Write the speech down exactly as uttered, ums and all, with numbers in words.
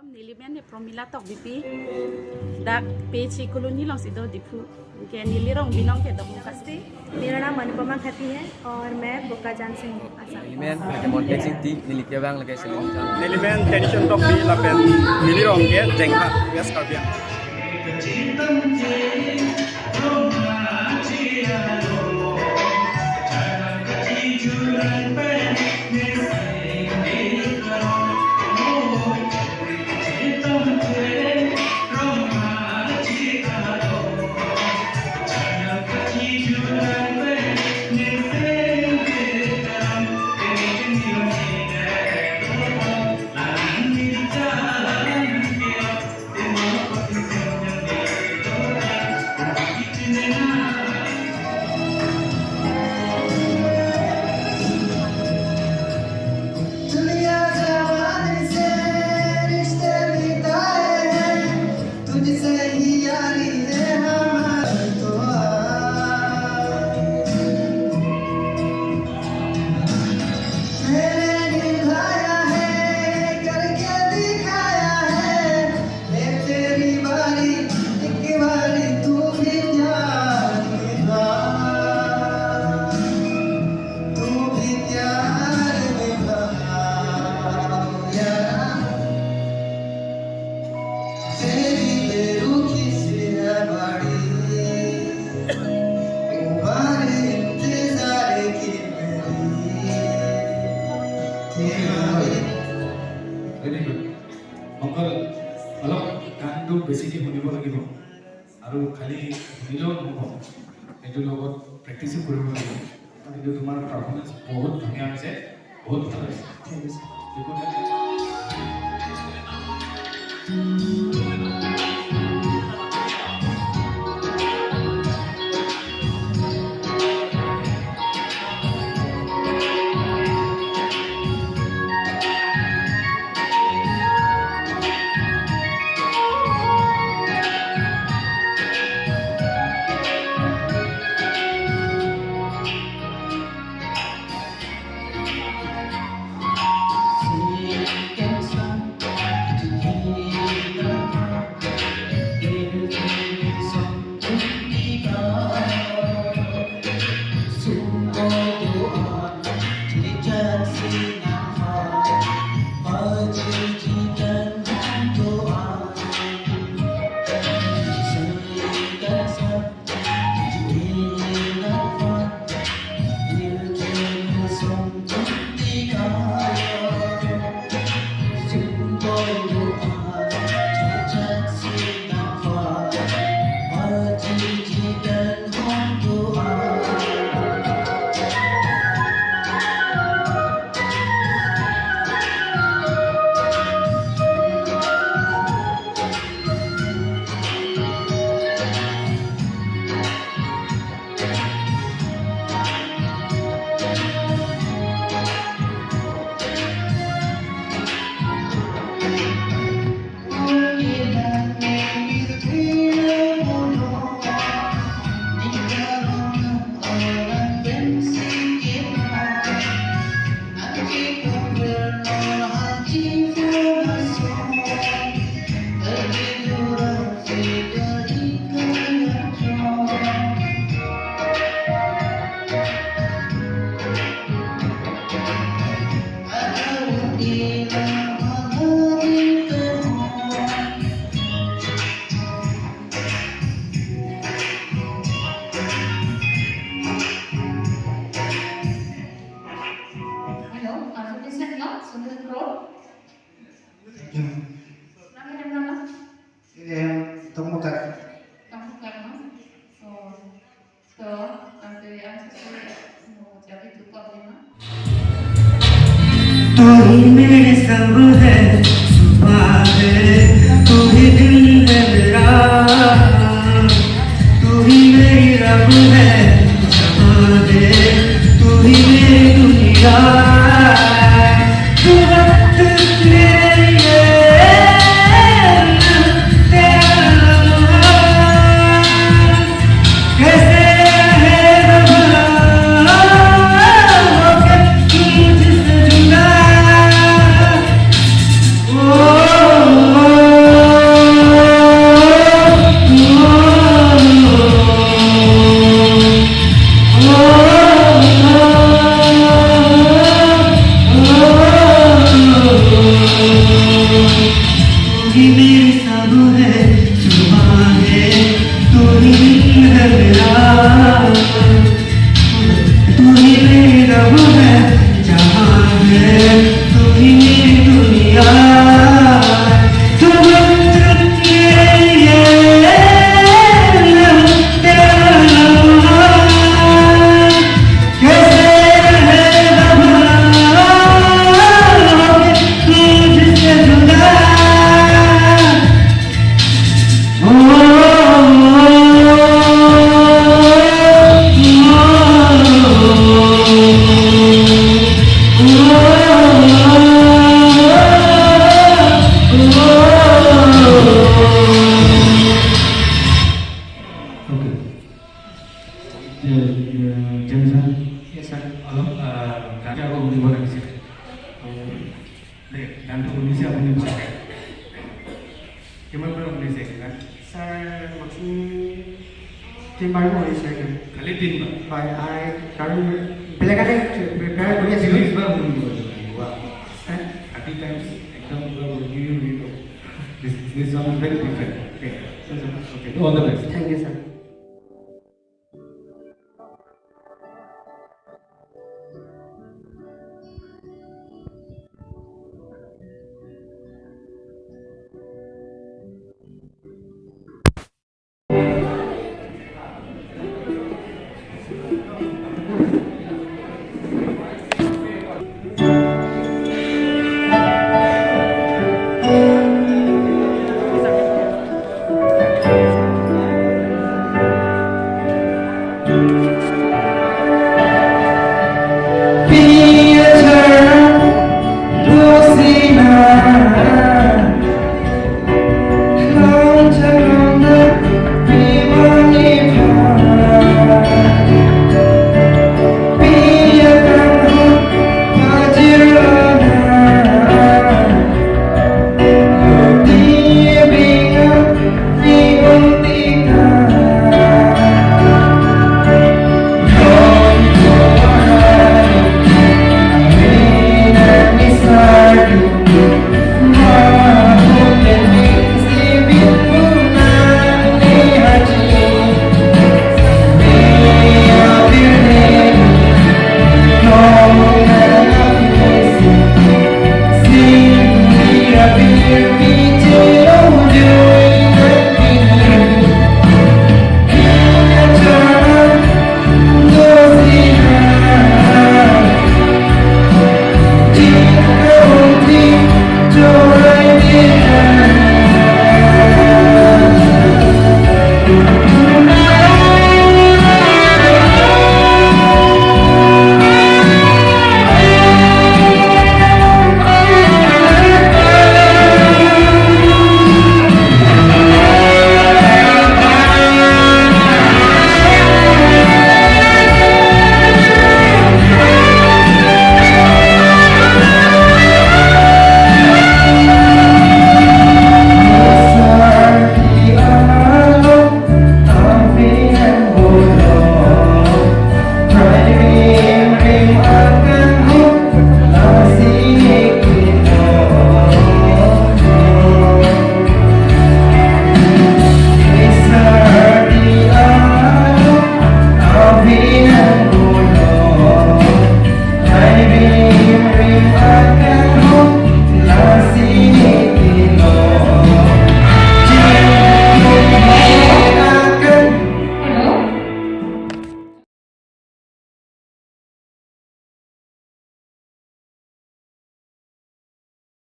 Neli men he Promila Tokbipi, dak P H E colony alongsi do Diphu. Ke neli rong binong ke Dokmoka. नमस्ते, मेरा नाम अनुपमा खाती है और मैं बोकाजान से हूँ, Assam. Neli men Montek Singti, neli kevang lake Shillong. Neli men Tension Tokbi lapen neli rong ke Jengha, West Karbi Anglong. दुनिया जमाने से रिश्ते मिटाए हैं, तुझसे ही यारी है हमारी। तो आ, मैंने निभाया है, करके दिखाया है, ले तेरी बारी, एक बारी तू भी प्यार निभा, तू भी प्यार निभा, यारा। तेरी बेरुखी से है बड़ी, तुम्हारे इंतजार की मेरी। Very good. অংকল, অলপ গানটো বেছিকে শুনিব লাগিব আৰু খালি শুনিলেও নহ'ব, এইটো লগত প্ৰেক্টিছো কৰিব লাগিব। কিন্তু তোমাৰ পাৰফৰ্মেন্স বহুত ধুনীয়া হৈছে, বহুত ভাল হৈছে। Thank you, sir. Hello, uh, Sunil Sangla, Sunil Kro. Thank you. Nang ini nama? Ini yang Tongmukar. Tongmukar, no? Oh. So, ang saya, ang saya, no, jadi tutup ni, no? तू ही मेरे सब है, सुबह है, तू ही दिल है मेरा, तू ही मेरी रब है, जहाँ है, तू ही मेरी दुनिया। तू वक्त मेरे लिए तेरा लम्हा। कैसे रहे जमाना होके तू मुझसे जुदा। ओ, James, sir. Yes, sir. অলপ, আহ, গান গাব শুনিব লাগিছিল। দে, গানটো শুনিছে আপুনি ভালকে? কিমান বাৰ শুনিছে এইটো গান? ছাৰ, মাথোঁ তিনিবাৰ শুনিছোঁ এইটো। খালি তিনিবাৰ? হয়, আই, কাৰণ বেলেগ এটা প্ৰিপেয়াৰ কৰি আছিলোঁ। ত্ৰিশ বাৰ শুনিব এইটো গান। ৱাহ। Thirty times, একদম পুৰা ৰিভিউ শুনিব। This, this song is very different. Okay. Okay, all the best. Thank you, sir.